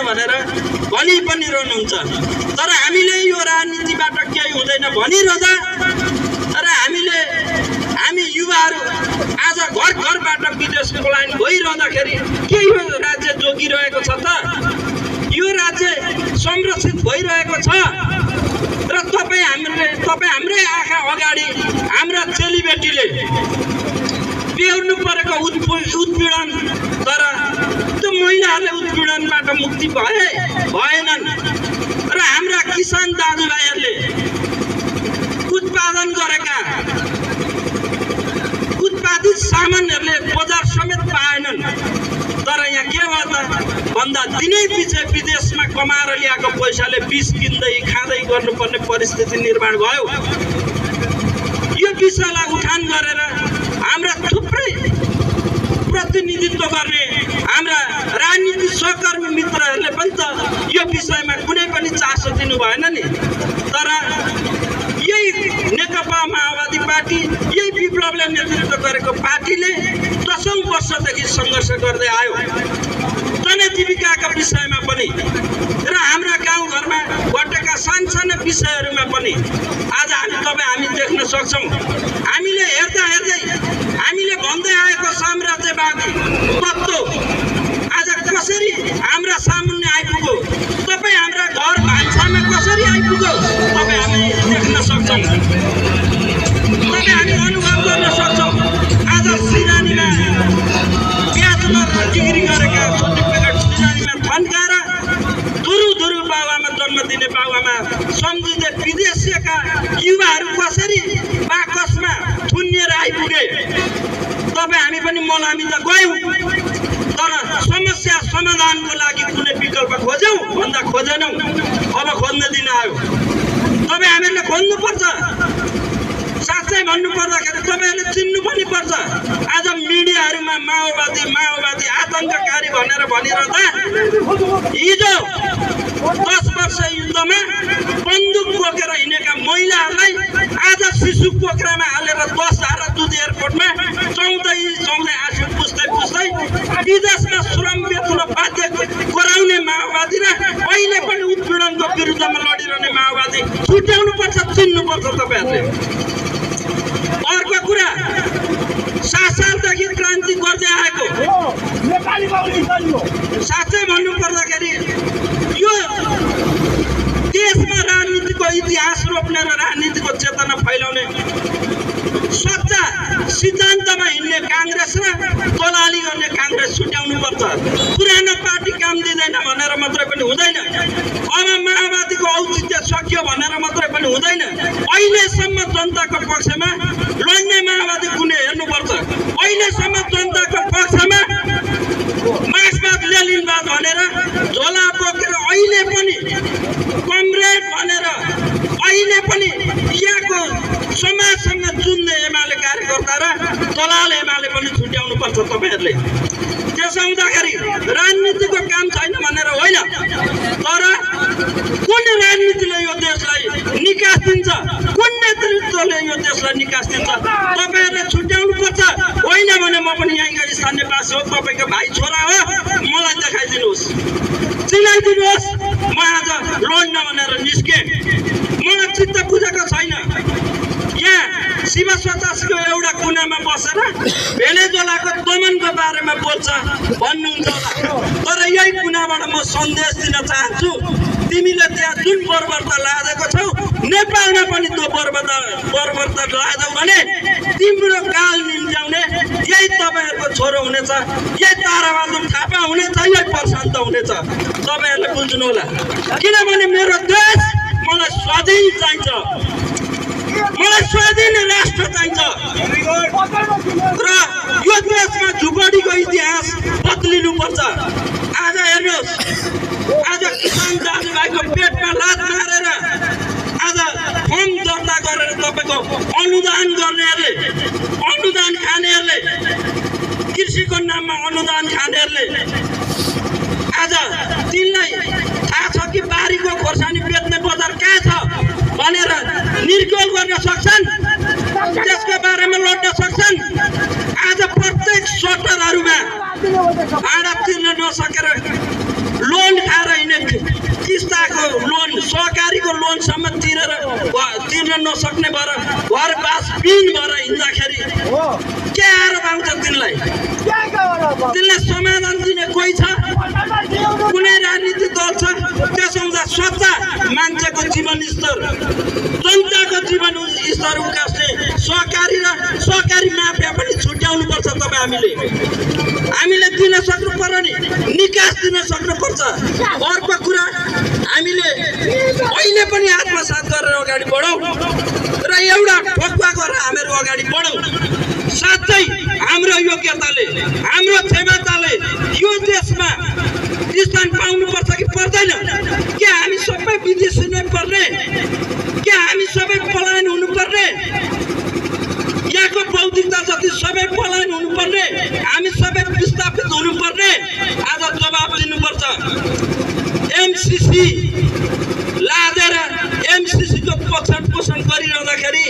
भनेर भनि पनि रहनुहुन्छ। तर हामीले यो राजनीतिबाट केही हुँदैन भनिरहँदा तर हामी युवाहरू आज घर घरबाट विदेश पलायन भइरहँदाखेरि के यो राज्य जोगिरहेको छ त? यो राज्य संरक्षित भइरहेको छ र तपाईँ हाम्रै आँखा अगाडि हाम्रा चेलीबेटीले बेहोर्नु परेको उत्पीडन तर त्यो महिलाहरूले उत्पीडनबाट मुक्ति भएनन् र हाम्रा किसान दाजुभाइहरूले उत्पादन गरेका उत्पादित सामानहरूले बजार समेत पाएनन्। तर यहाँ के भयो त भन्दा दिनै पछि विदेशमा कमाएर ल्याएको पैसाले विष किन्दै खाँदै गर्नुपर्ने परिस्थिति निर्माण भयो। यो विषयलाई उठान गरेर हाम्रा थुप्रै प्रतिनिधित्व गर्ने हाम्रा राजनीतिक सहकर्मी मित्रहरूले पनि त यो विषयमा कुनै पनि चासो दिनु भएन नि। तर यही नेकपा माओवादी पार्टी यही विप्लवले नेतृत्व गरेको पार्टीले 10औं वर्षदेखि सङ्घर्ष गर्दै आयो जनजीविकाका विषयमा पनि र हाम्रा गाउँघरमा घटेका सानसाना विषयहरूमा पनि आज हामी देख्न सक्छौँ। हामीले हेर्दै हामीले भन्दै आएको साम्राज्यवादी तत्त्व आज कसरी हाम्रा सामुन्ने आइपुग्यो, तपाईँ हाम्रा घर भान्सामा कसरी आइपुग्यो तपाईँ हामी देख्न सक्छौँ, तपाईँ हामी अनुभव गर्न सक्छौँ। आज सिरानीमा ब्याचलर डिग्री गरेका सर्टिफिकेट सिरानीमा थन्काएर धुरु बाबुआमा जन्म दिने बाबुआमा सम्झिँदै विदेशीका युवाहरू कसरी बाकसमा थुनिएर आइपुगे। तपाईँ हामी पनि मलामी त गयौँ तर समस्या समाधानको लागि कुनै विकल्प खोज्यौँ भन्दा खोजेनौँ। अब खोज्न दिन आयो। तपाईँ हामीहरूले खोज्नुपर्छ। साँच्चै भन्नुपर्दाखेरि तपाईँहरूले चिन्नु पनि पर्छ। आज मिडियाहरूमा माओवादी आतङ्ककारी भनेर भनिरहँदा हिजो 10 वर्ष युद्धमा बन्दुक बोकेर हिँडेका महिलाहरूलाई आज शिशु पोखरामा हालेर 10 धारा दुध एयरपोर्टमा चौँदै आँसु पुस्दै विदेशमा श्रम बेच्न बाध्य गराउने माओवादी र अहिले पनि उत्पीडनको विरुद्धमा लडिरहने माओवादी छुट्याउनुपर्छ, चिन्नुपर्छ तपाईँहरूले। अर्को कुरा 7 सालदेखि क्रान्ति गर्दै आएको साँच्चै भन्नुपर्दाखेरि यो देशमा राजनीतिको इतिहास रोप्ने र राजनीतिको चेतना फैलाउने सच्चा सिद्धान्तमा हिँड्ने काङ्ग्रेस र दलाली गर्ने काङ्ग्रेस छुट्याउनुपर्छ। पुरानो पार्टी काम दिँदैन भनेर मात्रै पनि हुँदैन। अब माओवादीको औचित्य सक्यो भनेर मात्रै पनि हुँदैन। अहिलेसम्म जनताको पक्षमा लड्ने माओवादी कुनै हेर्नुपर्छ। अहिलेसम्म जनताको पक्षमा मार्क्सवाद लेनिनवाद भनेर झोला बोकेर अहिले पनि कमरेड भनेर अहिले पनि यहाँको समाजसँग जुन्ने एमाले कार्यकर्ता र दलाल एमाले पनि छुट्याउनुपर्छ तपाईँहरूले। त्यसो हुँदाखेरि राजनीतिको काम छैन भनेर होइन, तर कुन राजनीतिले यो देशलाई निकास दिन्छ, कुन नेतृत्वले यो देशलाई निकास दिन्छ तपाईँहरूले छुट्याउनुपर्छ। होइन भने म पनि यहीँका स्थानीयवासी हो, तपाईँको भाइ छोरा हो, मलाई देखाइदिनुहोस्, चिनाइदिनुहोस्। म आज लड्न भनेर निस्केँ, मलाई चित्त बुझेको छैन। यहाँ शिव स्वतासीको एउटा कुनामा बसेर भेनेजुएलाको दमनको बारेमा बोल्छ भन्नुहुन्छ होला, तर यही कुनाबाट म सन्देश दिन चाहन्छु, तिमीले त्यहाँ जुन बर्बरता लादेको छौ नेपालमा पनि त्यो बर्बरता लादौ भने तिम्रो काल निम्त्याउने यही तपाईँहरूको छोरो हुनेछ, यही ताराबहादुर थापा हुनेछ, यही प्रशान्त हुनेछ। तपाईँहरूले बुझ्नु होला, किनभने मेरो देश मलाई स्वाधीन चाहिन्छ, मलाई स्वाधीन राष्ट्र चाहिन्छ र यो देशमा झुपडीको इतिहास बदलिनुपर्छ। आज हेर्नुहोस्, आज किसान दाजुभाइको पेटमा लात मारेर आज फर्म दर्ता गरेर तपाईँको अनुदान गर्नेहरूले, अनुदान खानेहरूले, कृषिको नाममा अनुदान खानेहरूले आज तिनलाई थाहा छ कि बारीको खोर्सानी बेच्ने बजार कहाँ छ भनेर निर्गोल गर्न सक्छन्, त्यसको बारेमा लड्न सक्छन्। आज प्रत्येक सोटरहरूमा भाडा तिर्न नसकेर लोन खाएर पाउन्डसम्म तिर्न नसक्ने भएर घर बास पिन भएर हिँड्दाखेरि के आएर पाउँछ तिनलाई? तिनलाई समाधान दिने कोही छ? कुनै राजनीतिक दल छ? त्यसो हुँदा स्वच्छ मान्छेको जीवन स्तर, जनताको जीवन स्तर उकास्ने सहकारी र सहकारी माफिया पनि छुट्याउनु पर्छ। हामीले दिन सक्नु पर्यो नि, निकास दिन सक्नु पर्छ। अर्को कुरा, हामीले अहिले पनि आत्मसात गरेर अगाडि बढौँ र एउटा ठोक्वा गरेर हामीहरू अगाडि बढौँ। साथै हाम्रो योग्यताले, हाम्रो क्षमताले यो देशमा स्थान पाउनुपर्छ कि पर्दैन? के हामी सबै विदेश हुनै पर्ने? के हामी सबै पलायन हुनुपर्ने? यहाँको बौद्धिकता जति सबै पलायन हुनुपर्ने? हामी सबै विस्थापित हुनुपर्ने? आज जवाब दिनुपर्छ। एमसीसी लादेर एमसीसीको पोषण गरिरहँदाखेरि,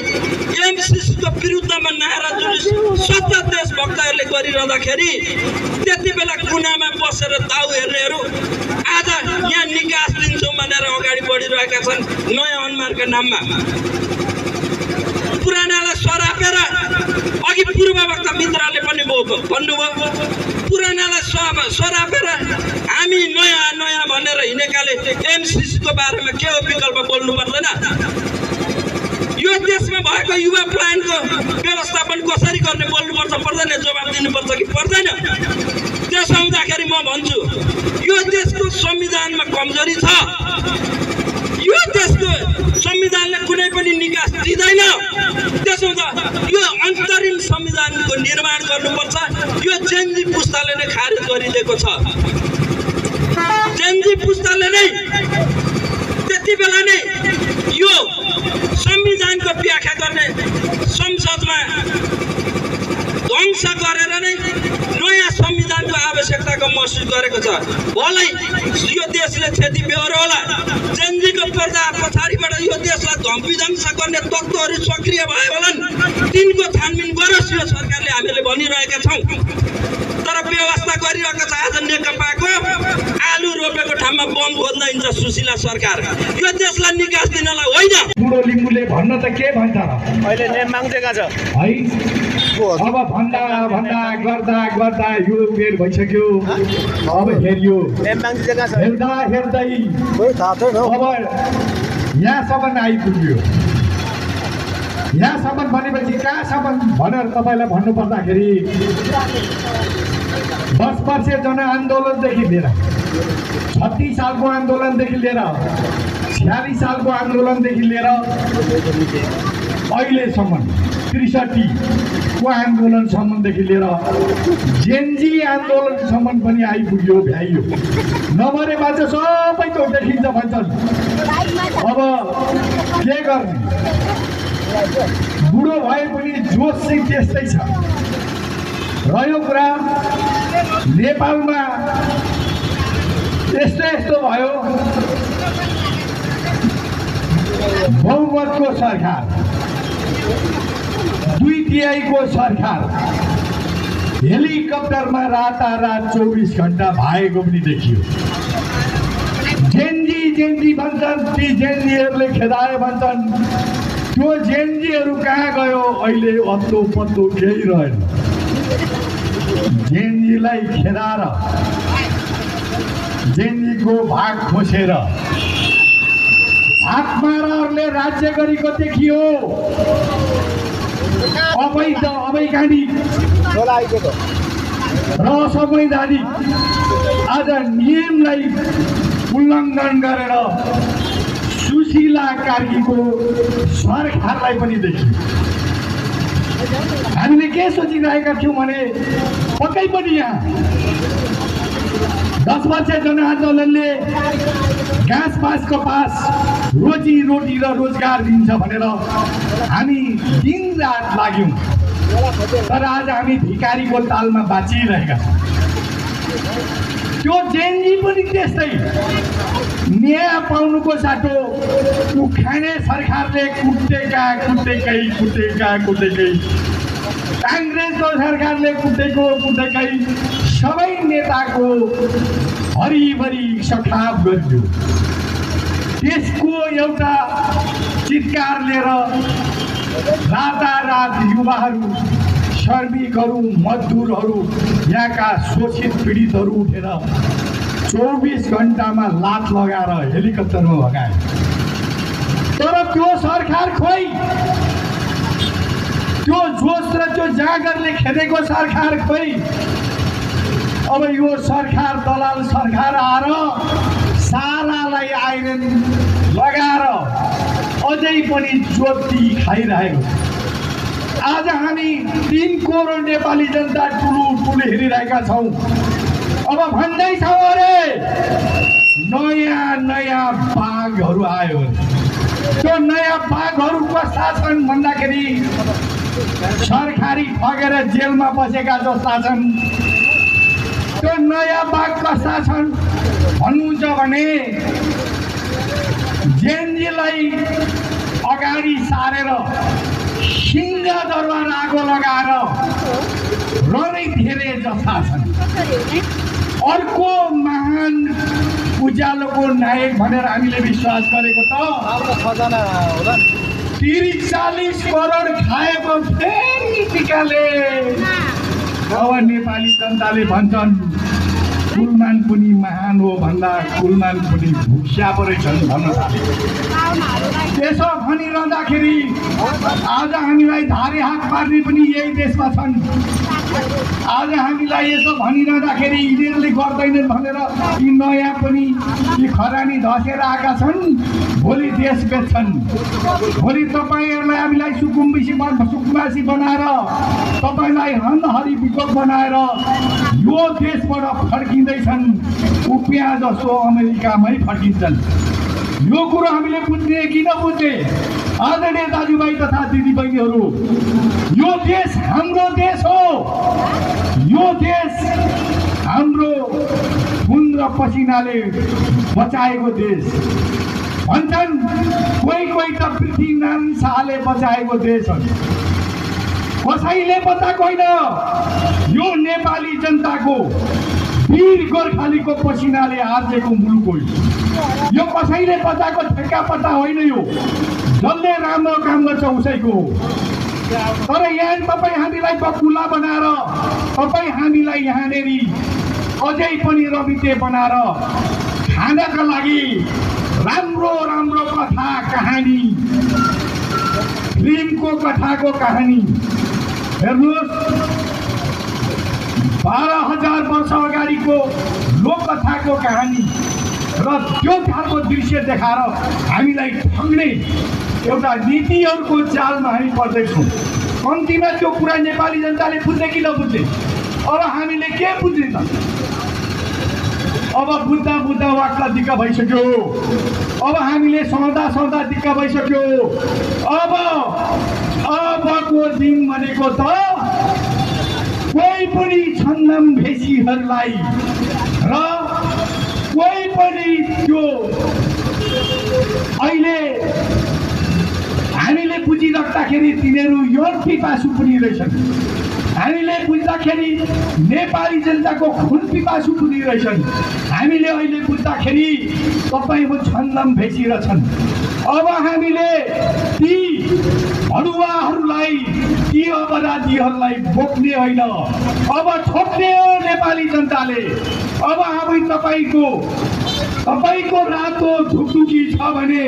एमसीसीको विरुद्धमा नारा जुलुस सत्य देशभक्तहरूले गरिरहँदाखेरि त्यति बेला कुनामा बसेर दाउ हेर्नेहरू आज यहाँ निकास दिन्छौँ भनेर अगाडि बढिरहेका छन् नयाँ अनुहारका नाममा। पुरानालाई सरापेर अघि पूर्ववक्ता मित्रले पनि भन्नुभयो, पुरानालाई सरापेर हामी नयाँ नयाँ भनेर हिँडेकाले एमसीसीको बारेमा के हो विकल्प बोल्नु पर्दैन? यो देशमा भएको युवा प्लानको व्यवस्थापन कसरी गर्ने बोल्नुपर्छ पर्दैन? जवाब दिनुपर्छ कि पर्दैन? त्यसो हुँदाखेरि म भन्छु, यो देशको संविधानमा कमजोरी छ। यो देशको संविधानले कुनै पनि निकास दिँदैन। त्यसो हुँदा यो अन्तरिम संविधानको निर्माण गर्नुपर्छ। यो जेनजी पुस्ताले नै खारेज गरिदिएको छ। जेनजी पुस्ताले नै त्यति बेला नै यो संविधानको व्याख्या गर्ने संसदमा ध्वंस गरेर नै नयाँ संविधानको आवश्यकताको महसुस गरेको छ। भलै यो देशले क्षति बेहोरो होला। जेनजीको पर्दा पछाडिबाट यो देशलाई धम्पीधम्स गर्ने तत्त्वहरू सक्रिय भए होलान्। तिनको छानबिन गरोस् यो सरकारले, हामीले भनिरहेका छौँ। तर व्यवस्था गरिरहेको छ आज नेकपाको आलु रोपेको ठाउँमा बम खोज्न हिँड्छ सुशीला सरकार। यो देशलाई निकास दिनलाई होइन। बुढो लिम्बुले भन्न त के भन्छ र? अहिले नेम माग्दैका छ है। अब भन्दा भन्दा गर्दा गर्दा यो उमेर भइसक्यो। अब हेरियो, नेम माग्दैका छ। हेर्दा हेर्दै अब यहाँसम्म आइपुग्यो। यहाँसम्म भनेपछि कहाँसम्म भनेर तपाईँलाई भन्नुपर्दाखेरि 10 वर्षीय जनआन्दोलनदेखि लिएर 36 सालको आन्दोलनदेखि लिएर 46 सालको आन्दोलनदेखि लिएर अहिलेसम्म 63 को आन्दोलनसम्मदेखि लिएर जेनजी आन्दोलनसम्म पनि आइपुग्यो, भ्याइयो। नमरेमा चाहिँ सबै थोक देखिन्छ भन्छन्। अब के गर्ने? बुढो भए पनि जोस चाहिँ त्यस्तै छ। रह्यो कुरा नेपालमा यस्तो भयो, बहुमतको सरकार, 2/3 सरकार, हेलिकप्टरमा रातारात 24 घण्टा भएको पनि देखियो। जेनजी भन्छन्, ती जेनजीहरूले खेदाए भन्छन्। त्यो जेनजीहरू कहाँ गयो? अहिले अत्तो पत्तो केही रहेन। जेनजीलाई खेदाएर, जेनजीको भाग खोसेर हातमाराहरूले राज्य गरेको देखियो। अवैधानिक र असंवैधानिक आज नियमलाई उल्लङ्घन गरेर सुशीला कार्कीको सरकारलाई पनि देखियो। हामीले के सोचिरहेका थियौँ भने पक्कै पनि यहाँ 10 वर्ष जनआन्दोलनले घाँस पास कपास रोजी रोटी र रोजगार दिन्छ भनेर हामी दिन रात लाग्यौँ। तर आज हामी भिखारीको तालमा बाँचिरहेका छौँ। त्यो जेनजी पनि त्यस्तै न्याय पाउनुको साटो उखाने सरकारले कुटेकै काङ्ग्रेसको सरकारले कुटेकै सबै नेताको हरिभरि सखाप गरियो। त्यसको एउटा चित्कार लिएर रातारात युवाहरू, श्रमिकहरू, मजदुरहरू, यहाँका शोषित पीडितहरू उठेर 24 घण्टामा लात लगाएर हेलिकप्टरमा भगाए। तर त्यो सरकार खोइ, त्यो जोस र त्यो जागरले खेदेको सरकार खोइ। अब यो सरकार, दलाल सरकार आएर सारालाई आइरन लगाएर अझै पनि ज्योति खाइरहेको छ। आज हामी 3 करोड नेपाली जनता ठुलो हेरिरहेका छौँ। अब भन्दैछौँ अरे नयाँ बाघहरू आयो। त्यो नयाँ बाघहरूको शासन भन्दाखेरि सरकारी ठगेर जेलमा बसेका जस्ता छन्। त्यो नयाँ बाघका शासन भन्नुहुन्छ भने जेएनजीलाई अगाडि सारेर सिंहदरबार आगो लगाएर रनै धेरै जस्ता छन्। अर्को महान उज्यालोको नायक भनेर हामीले विश्वास गरेको त 30-40 करोड खाएको फेरि टिकाले। अब नेपाली जनताले भन्छन् कुलमान पनि महान हो भन्दा कुलमान पनि भुक्स्या पो रहेछन् भन्न थाले। त्यसो भनिरहँदाखेरि आज हामीलाई धारे हात पार्ने पनि यही देशमा छन्। आज हामीलाई यसो भनिरहँदाखेरि यिनीहरूले गर्दैनन् भनेर यी नयाँ पनि यी खरानी धसेर आएका छन्। भोलि देश बेच्छन्। भोलि तपाईँहरूलाई हामीलाई सुकुम्बासी बनाएर, तपाईँलाई हरि विकोप बनाएर यो देशबाट फर्किँदैछन्। उपियाँ जस्तो अमेरिकामै फर्किन्छन्। यो कुरो हामीले बुझ्ने कि नबुझ्ने आदरणीय दाजुभाइ तथा दिदीबहिनीहरू, यो देश हाम्रो देश हो। यो देश हाम्रो खुन र पसिनाले बचाएको देश भन्छन्। कोही त पृथ्वीनारायण शाहले बचाएको देश हो। कसैले बचाएको होइन। यो नेपाली जनताको वीर गोर्खालीको पसिनाले आर्जेको मुलुक हो। यो कसैले बचाएको ठेक्का पत्ता होइन। यो जसले राम्रो काम गर्छ उसैको हो। तर यहाँ तपाईँ हामीलाई बकुला बनाएर, तपाईँ हामीलाई यहाँनिर अझै पनि रमिते बनाएर खानका लागि राम्रो कथा कहानी, फिल्मको कथाको कहानी हेर्नुहोस्। 12,000 वर्ष अगाडिको लोककथाको कहानी र त्यो खालको दृश्य देखाएर हामीलाई ठग्ने एउटा नीतिहरूको जालमा हामी पर्दैछौँ। कम्तीमा त्यो कुरा नेपाली जनताले बुझ्ने कि नबुझ्ने। अब हामीले के बुझ्ने त? अब बुझ्दा वाक्क दिक्क भइसक्यो। अब हामीले सहँदा दिक्क भइसक्यो। अबको दिन भनेको त कोही पनि छन्नम भेषीहरूलाई र कोही पनि त्यो अहिले हामीले बुझिराख्दाखेरि तिनीहरू यौन पिपासु पनि रहेछन्। हामीले बुझ्दाखेरि नेपाली जनताको खुन पिपासु पनि रहेछन्। हामीले अहिले बुझ्दाखेरि तपाईँको छन्नम भेषिरहेछन्। अब हामीले ती हडुवाहरूलाई, ती अपराधीहरूलाई बोक्ने होइन, अब छोड्ने हो नेपाली जनताले। अब हामी तपाईँको रातो झुकझुकी छ भने,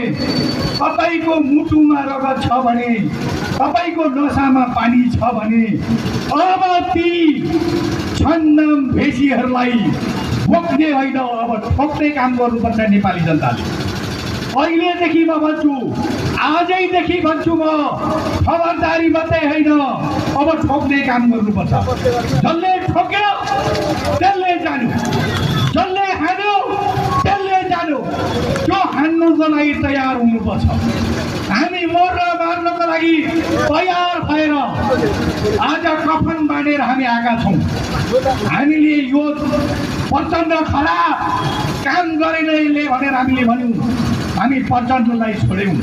तपाईँको मुटुमा रगत छ भने, तपाईँको नसामा पानी छ भने, अब ती छन्नम भेषीहरूलाई बोक्ने होइन, अब ठोक्ने काम गर्नुपर्छ नेपाली जनताले। अहिलेदेखि म भन्छु, आजैदेखि भन्छु म, खबरदारी मात्रै होइन, अब ठोक्ने काम गर्नुपर्छ। जसले ठोक्यो त्यसले जानु, जसले हान्यो त्यसले जानु। त्यो हान्नुको लागि तयार हुनुपर्छ। हामी मार्नको लागि तयार भएर आज कफन बाँडेर हामी आएका छौँ। हामीले यो प्रचण्ड खराब काम गरेनले भनेर हामीले भन्यौँ। हामी प्रचण्डलाई छोड्यौँ।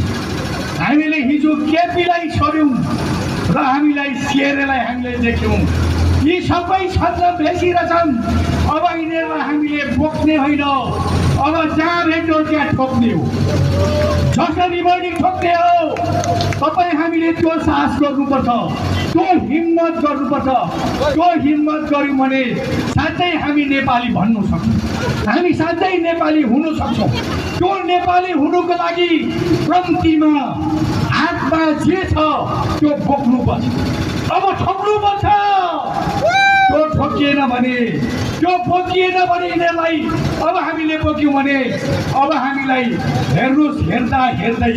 हामीले हिजो केपीलाई छोड्यौँ र हामीलाई सिएरलाई हामीले देख्यौँ। यी सबै छन्द भेषिरहेछन्। अब यिनीहरूलाई हामीले बोक्ने होइन, अब जहाँ भेट्यो त्यहाँ ठोक्ने हो, जसरी पनि ठोक्ने हो। तपाईँ हामीले त्यो साहस गर्नुपर्छ, त्यो हिम्मत गर्नुपर्छ। त्यो हिम्मत गऱ्यौँ भने साँच्चै हामी नेपाली भन्नु सक्छौँ, हामी साँच्चै नेपाली हुन सक्छौँ। त्यो नेपाली हुनुको लागि कम्तीमा हातमा जे छ त्यो बोक्नुपर्छ। अब ठोक्नुपर्छ। त्यो ठोकिएन भने, त्यो बोकिएन भने यिनीहरूलाई अब हामीले बोक्यौँ भने अब हामीलाई हेर्नुहोस्, हेर्दा हेर्दै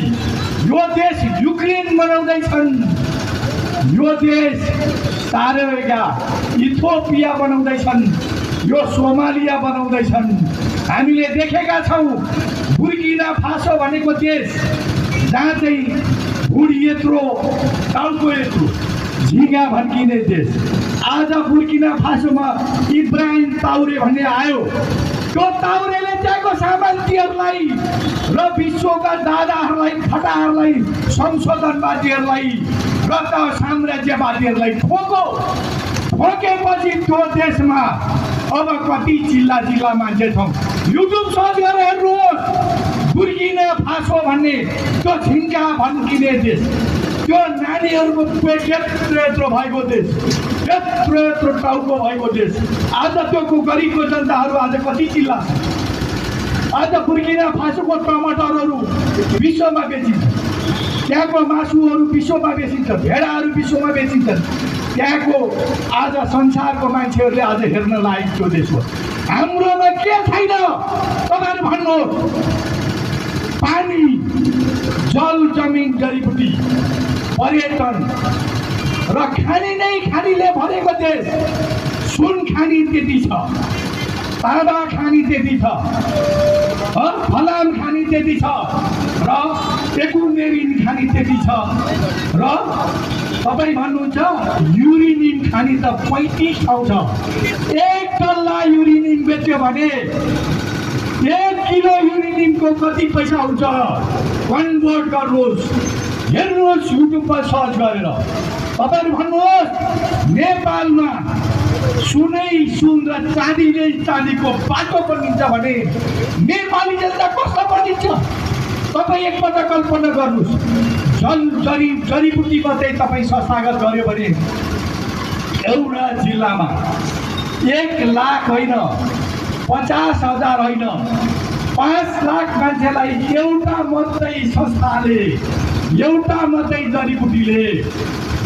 यो देश युक्रेन बनाउँदैछन्, यो देश सारेगा इथियोपिया बनाउँदैछन्, यो सोमालिया बनाउँदैछन्। हामीले देखेका छौँ बुर्किना फासो भनेको देश जहाँ चाहिँ भुँडी यत्रो टाउको यत्रो झिँगा भड्किने देश। आज बुर्किना फासोमा इब्राहिम ताउरे भन्ने आयो। त्यो ताउरेले त्यहाँको सामन्तीहरूलाई र विश्वका दादाहरूलाई, फटाहरूलाई, संशोधनवादीहरूलाई र त साम्राज्यवादीहरूलाई ठोकेपछि त्यो देशमा अब कति जिल्ला मान्छे छौँ। युट्युब सर्च गरेर हेर्नुहोस्, बुर्किना फासो भन्ने त्यो झिङ्गा भड्किने देश, त्यो नानीहरूको पेट यत्रो भएको देश, यत्रो टाउको भएको देश। आज त्यो गरिबको जनताहरू आज कति चिल्ला। आज बुर्किना फासोको टमाटरहरू विश्वमा बेचिन्छ, त्यहाँको मासुहरू विश्वमा बेचिन्छ, भेडाहरू विश्वमा बेचिन्छन्। त्यहाँको आज संसारको मान्छेहरूले आज हेर्न लायक त्यो देश हो। हाम्रोमा के छैन तपाईँहरू भन्नुहोस्? पानी, जल, जमिन, जडीबुटी, पर्यटन र खानीले भरेको देश। सुन खानी त्यति छ, ताँबा खानी त्यति छ, फलाम खानी त्यति छ, र एकुमेरिन खानी त्यति छ, र तपाईँ भन्नुहुन्छ युरेनियम खानी त 35 ठाउँ छ। 1 टल्ला युरेनियम बेच्यो भने 1 किलो युरेनियमको कति पैसा हुन्छ? कन्भर्ट गर्नुहोस्, हेर्नुहोस् युट्युबमा सर्च गरेर। तपाईँहरू भन्नुहोस् नेपालमा सुनै सुन र चाँदीको बाटो बनिन्छ भने नेपाली जनता कसलाई बनिन्छ? तपाईँ एकपल्ट कल्पना गर्नुहोस्। जडीबुटी मात्रै तपाईँ संस्थागत गर्यो भने एउटा जिल्लामा 1 लाख होइन, 50,000 होइन, 5 लाख मान्छेलाई एउटा मात्रै संस्थाले, एउटा मात्रै जडीबुटीले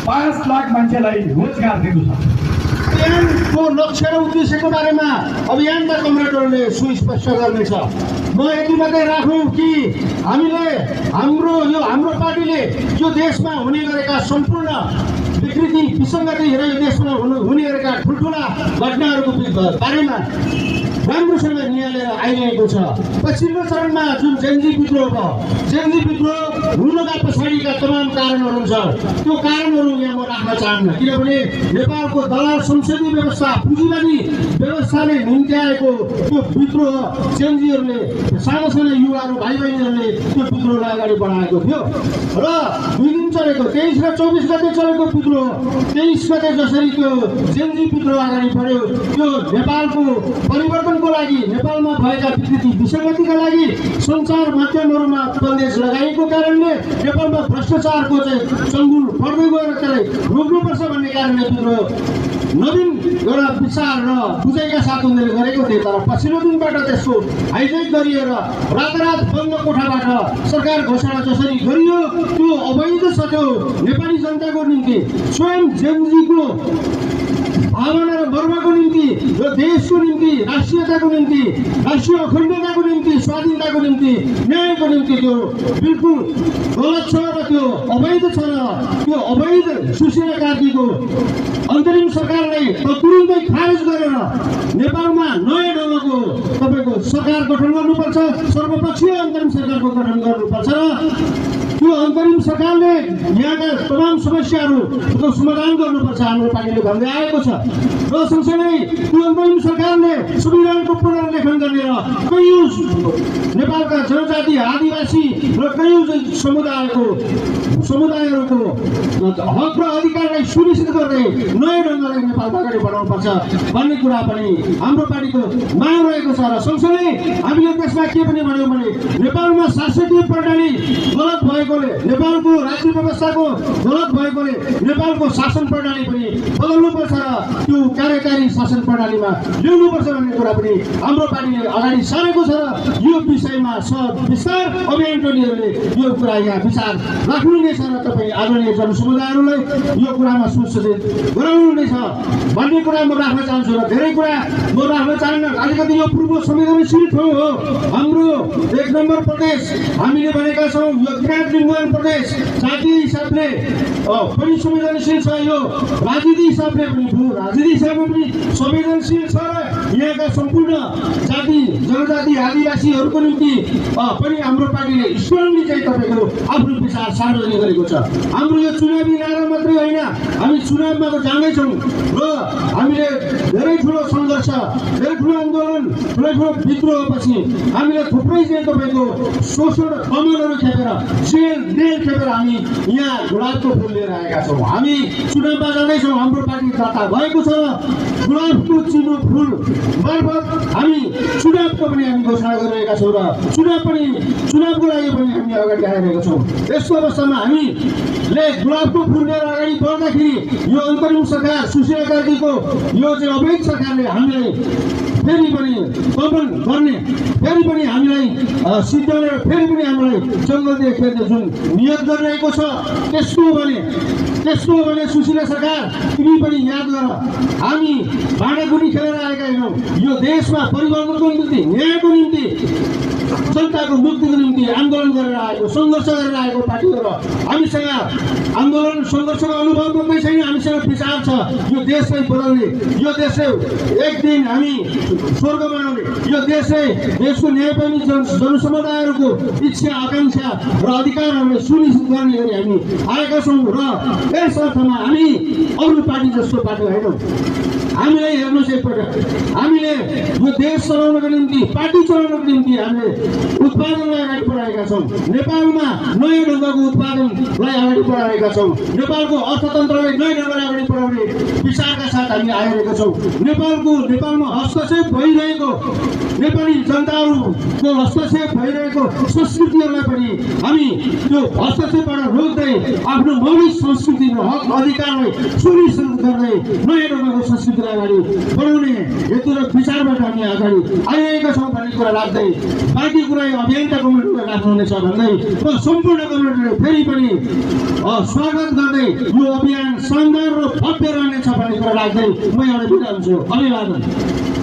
5 लाख मान्छेलाई रोजगार दिनु सक्छ। अभियानको लक्ष्य र उद्देश्यको बारेमा अभियानका कमरेडहरूले सुस्पष्ट गर्नेछ। म यति मात्रै राखौँ कि हाम्रो पार्टीले यो देशमा हुने गरेका सम्पूर्ण विकृति विसङ्गतिहरू, यो देशमा हुने गरेका ठुल्ठुला घटनाहरूको बारेमा राम्रोसँग निहालेर आइरहेको छ। पछिल्लो चरणमा जुन जेन्जी विद्रोह भयो, जेन्जी विद्रोह हुनुका पछाडिका तमाम कारणहरू छ। त्यो कारणहरू यहाँ म राख्न चाहन्न, किनभने नेपालको दलाल संसदीय व्यवस्था, पुँजीवादी व्यवस्थाले निम्त्याएको त्यो विद्रोह जेन्जीहरूले, सानो सानो युवाहरू, भाइ बहिनीहरूले त्यो विद्रोहलाई अगाडि बढाएको थियो। र 2 दिन चलेको 23 र 24 गते चलेको विद्रोह, 23 गते जसरी त्यो जेन्जी विद्रोह अगाडि बढ्यो, त्यो नेपालको परिवर्तनको लागि, नेपालमा भएका विकृति विसङ्गतिका लागि सञ्चार माध्यमहरूमा बन्देज लगाइएको कारणले नेपालमा भ्रष्टाचारको चाहिँ चङ्गुल बढ्दै गएर त्यसलाई रोक्नुपर्छ भन्ने कारणले विद्रोह नवीन एउटा विचार र बुझाइका साथ उनीहरूले गरेको थिए। तर पछिल्लो दिनबाट त्यसको हाइजेक गरिएर रातारात बन्द कोठाबाट सरकार घोषणा जसरी गरियो, त्यो अवैध छ। त्यो नेपाली जनताको निम्ति, स्वयं जेन्जीको भावना र मर्मको निम्ति, र देशको निम्ति, राष्ट्रियताको निम्ति, राष्ट्रिय अखण्डताको निम्ति, स्वाधीनताको निम्ति, न्यायको निम्ति त्यो बिल्कुल गलत छ र त्यो अवैध छ। र त्यो अवैध सुशीला कार्कीको अन्तरिम सरकारलाई तुरुन्तै खारेज गरेर नेपालमा नयाँ ढङ्गको तपाईँको सरकार गठन गर्नुपर्छ, सर्वपक्षीय अन्तरिम सरकारको गठन गर्नुपर्छ। र त्यो अन्तरिम सरकारले यहाँका तमाम समस्याहरूको समाधान गर्नुपर्छ। हाम्रो पार्टीले भन्दै आएको छ। छ र सँगसँगै त्यो अन्तरिम सरकारले संविधानको पुनर्लेखन गरेर कैयौँ नेपालका जनजाति आदिवासी र कैयौँ समुदायहरूको हक र अधिकारलाई सुनिश्चित गर्दै नयाँ ढङ्गले नेपाल अगाडि बढाउनुपर्छ भन्ने कुरा पनि हाम्रो पार्टीको माग रहेको छ र सँगसँगै हामीले त्यसमा के पनि भन्यौँ भने नेपालमा शासकीय प्रणाली गलत भएकोले नेपालको राज्य व्यवस्थाको गलत भएकोले नेपालको शासन प्रणाली पनि बदल्नुपर्छ र त्यो कार्यकारी शासन प्रणालीमा ल्याउनुपर्छ भन्ने कुरा पनि हाम्रो पार्टीले अगाडि सारेको छ र यो विषयमा विस्तार अभियान टोलीहरूले यो कुरा यहाँ विचार राख्नु नै छ र तपाईँ आदरणीय जनसमुदायहरूलाई यो कुरामा सुसज्जित गराउनु नै छ भन्ने कुरा म राख्न चाहन्छु र धेरै कुरा म राख्न चाहन्न। अलिकति यो पूर्व संवेदनशील ठाउँ हो हाम्रो 1 नम्बर प्रदेश हामीले भनेका छौँ यो किराँत लिम्बुवान प्रदेश जातीय हिसाबले पनि संवेदनशील छ यो राजनीति हिसाबले पनि भू राजनीति हिसाबले पनि संवेदनशील छ र यहाँका सम्पूर्ण जाति जनजाति आदिवासीहरूको निम्ति पनि हाम्रो पार्टीले स्मरणीय चाहिँ तपाईँको आफ्नो विचार सार्वजनिक गरेको छ। हाम्रो यो चुनावी नारा मात्रै होइन हामी चुनावमा त जाँदैछौँ र हामीले धेरै ठुलो सङ्घर्ष धेरै ठुलो आन्दोलन ठुलो विद्रोहपछि हामीले थुप्रै चाहिँ तपाईँको शोषण कमलहरू खेपेर जेल खेपेर हामी यहाँ गुलाबको फुल लिएर आएका छौँ। हामी चुनावमा जाँदैछौँ हाम्रो पार्टी दर्ता भएको छ र गुलाबको चिनो फुल मार्फत हामी चुनावको पनि हामी घोषणा गरिरहेका छौँ र चुनावको लागि पनि हामी अगाडि आइरहेका छौँ। यस्तो अवस्थामा हामीले गुलाबको फुल लिएर अगाडि बढ्दाखेरि यो अन्तरिम सरकार सुशीला कार्कीको यो चाहिँ अवैध सरकारले हामीलाई फेरि पनि दमन गर्ने फेरि पनि हामीलाई सिद्धाउने फेरि पनि हामीलाई जङ्गलतिर खेल्ने जुन नियत गरिरहेको छ त्यसको भने सुशीला सरकार तिमी पनि याद गर हामी भाँडाकुटी खेलेर आएका होइनौँ। यो देशमा परिवर्तनको निम्ति न्यायको निम्ति जनताको मुक्तिको निम्ति आन्दोलन गरेर आएको सङ्घर्ष गरेर आएको पार्टी हो र हामीसँग आन्दोलन सङ्घर्षको अनुभव मात्रै छैन हामीसँग विचार छ यो देशलाई बदल्ने यो देशलाई एक दिन हामी स्वर्ग बनाउने यो देशको न्यायप्रेमी जनसमुदायहरूको इच्छा आकाङ्क्षा र अधिकारहरूलाई सुनिश्चित गर्ने गरी हामी आएका छौँ र यस अर्थमा हामी अरू पार्टी जस्तो पार्टी होइनौँ। हामीलाई हेर्नुहोस् एकपल्ट हामीले यो देश चलाउनको निम्ति पार्टी चलाउनको निम्ति हामीले उत्पादनलाई अगाडि बढाएका छौँ। नेपालमा नयाँ ढङ्गको उत्पादनलाई अगाडि बढाएका छौँ। नेपालको अर्थतन्त्रलाई नयाँ ढङ्गले अगाडि बढाउने विचारका साथ हामी आइरहेका छौँ। नेपालमा हस्तक्षेप भइरहेको नेपाली जनताहरूको हस्तक्षेप भइरहेको संस्कृतिहरूलाई पनि हामी त्यो हस्तक्षेपबाट रोक्दै आफ्नो मौलिक संस्कृति र हक अधिकारलाई सुनिश्चित गर्दै नयाँ ढङ्गको संस्कृति अगाडि बढाउने हेतु र विचारबाट हामी अगाडि आइरहेका छौँ भन्ने कुरा राख्दै बाँकी कुरा अभियन्ता कमिटीले राख्नुहुनेछ भन्दै र सम्पूर्ण कमिटीले फेरि पनि स्वागत गर्दै यो अभियान शानदार र भव्य रहनेछ भन्ने कुरा राख्दै म एउटा बिदा हुन्छु। अभिवादन।